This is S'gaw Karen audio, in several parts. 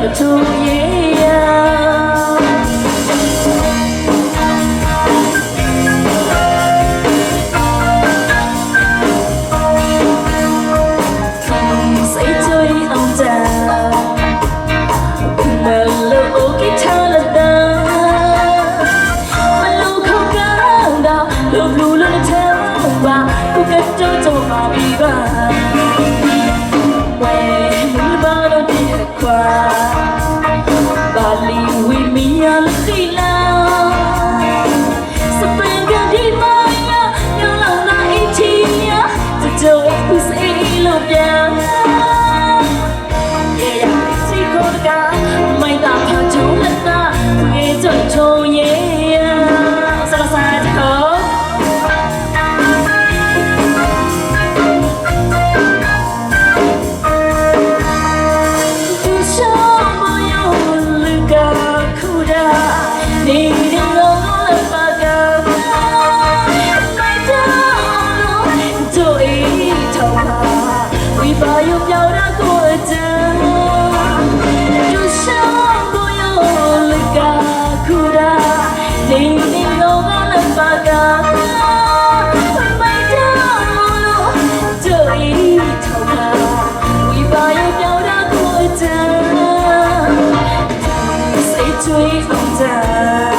ထိၣ်ယဲၢ်ယၤ စ့ၣ်ကၠွံအီၣ်တၢ် မ့ၢ်လၢအိၣ်က့ၤထါလၢတၢ် မ့ၢ်လိၣ်ခီၣ်ကါဒီး လိၣ်ဘျုးလၢနထၢဘၣ် ပကတိၤဒိၣ်မးဘံၣ်ဘၣ် ဝဲမုၢ်ဘၣ်ဒီးဒ်ဟဲခွါ ဘၣ်လံဝံၤမံယၤလၢဃံလၤ စပၢၤကဒံမါယၤ ညိလီၤနၤအ့ထံယၤ တဒိးအ့ၣ်ဖုစ့အ့ၣ်လိာ်ပျၢ် ယဲယၤထံၣ်ဃိတကး မၤတၢ်ဖးထီလၢတၢ် ပှ့ၤကၠီၣ်ထိၣ်ယဲၢ်ယၤ စလီၤစၢ်တခီ ဒိၣ်ဆၣ်ဘီယိၣ်လၢကၤခူဒၣ် န့ၣ်န့ၣ်လီၤလၢပှၤကၤ မၤတၢ်အီၣ်လီၤ ဒိးအ့ၣ်ထီၣ်ဘၣ် ဝံၤဘၣ်ယိၣ်ပျၢ်ဝဲဒၣ်ကိးအတၢ် ဒိၣ်ဆၣ်ဘီယိၣ်လၢကၤခူဒၣ် န့ၣ်န့ၣ်လီၤလၢပှၤကၤ မၤတၢ်အီၣ်လီၤ ဒိးအ့ၣ်ထီၣ်ဘၣ် ဝံၤဘၣ်ယိၣ်ပျၢ်ဝဲဒၣ်ကိးအတၢ် စ့ၣ်ကၠွံအီၣ်တၢ်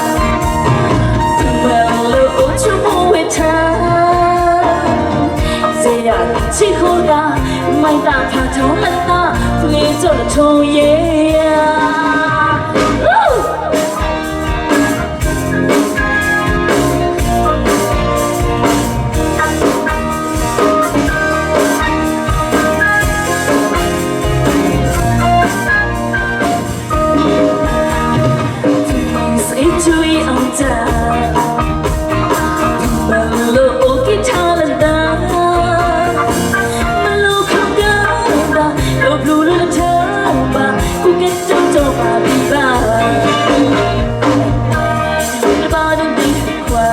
မ့ၢ်လၢအိၣ်ဆိးမူဝဲထၢ စ့ယၤထံၣ်ဃိတကး မၤတၢ်ဖးထီလၢတၢ် ပှ့ၤကၠီၣ်ထိၣ်ယဲၢ်ယၤ စ့ၣ်ကၠွံအီၣ်တၢ် မ့ၢ်လၢအိၣ်က့ၤထါလၢတၢ် မ့ၢ်လိၣ်ခီၣ်ကါဒီး လိၣ်ဘျုးလၢနထၢဘၣ် ပကတိၤဒိၣ်မးဘံၣ်ဘၣ် တဘၣ်ဒိးဒံးခွါ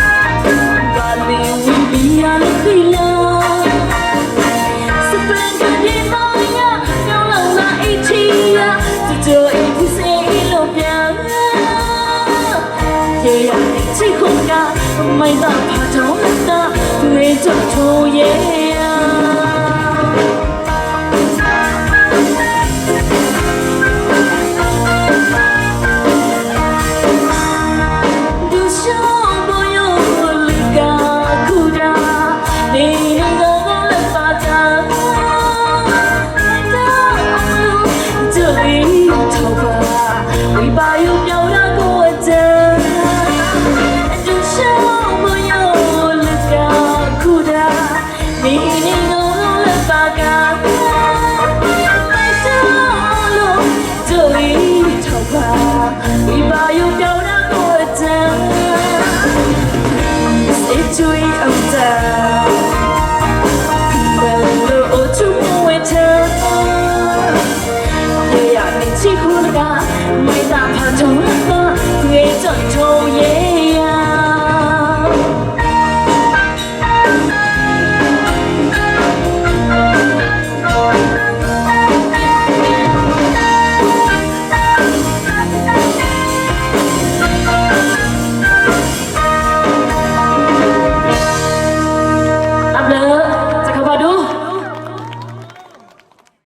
ဘၣ်လံဝံၤမံယၤလၢဃံလၤ စပၢၤကဒံမါယၤ ညိလီၤနၤအ့ထံယၤ တဒိးအ့ၣ်ဖုစ့အ့ၣ်လိာ်ပျၢ် ယဲယၤထံၣ်ဃိတကး မၤတၢ်ဖးထီလၢတၢ် ပှ့ၤကၠီၣ်ထိၣ်ယဲၢ်ယၤ ဒိၣ်ဆၣ်ဘီယိၣ်လၢကၤခူဒၣ် န့ၣ်န့ၣ်လီၤလၢပှၤကၤ မၤတၢ်အီၣ်လီၤ ဒိးအ့ၣ်ထီၣ်ဘၣ် ဝံၤဘၣ်ယိၣ်ပျၢ်ဝဲဒၣ်ကိးအတၢ် ဒိၣ်ဆၣ်ဘီယိၣ်လၢကၤခူဒၣ် န့ၣ်န့ၣ်လီၤလၢပှၤကၤ မၤတၢ်အီၣ်လီၤ ဒိးအ့ၣ်ထီၣ်ဘၣ် ဝံၤဘၣ်ယိၣ်ပျၢ်ဝဲဒၣ်ကိးအတၢ် စ့ၣ်ကၠွံအီၣ်တၢ် မ့ၢ်လၢအိၣ်ဆိးမူဝဲထၢ ယဲယၤန့ၣ်ထံၣ်ဃိတကး မၤတၢ်ဖးထီ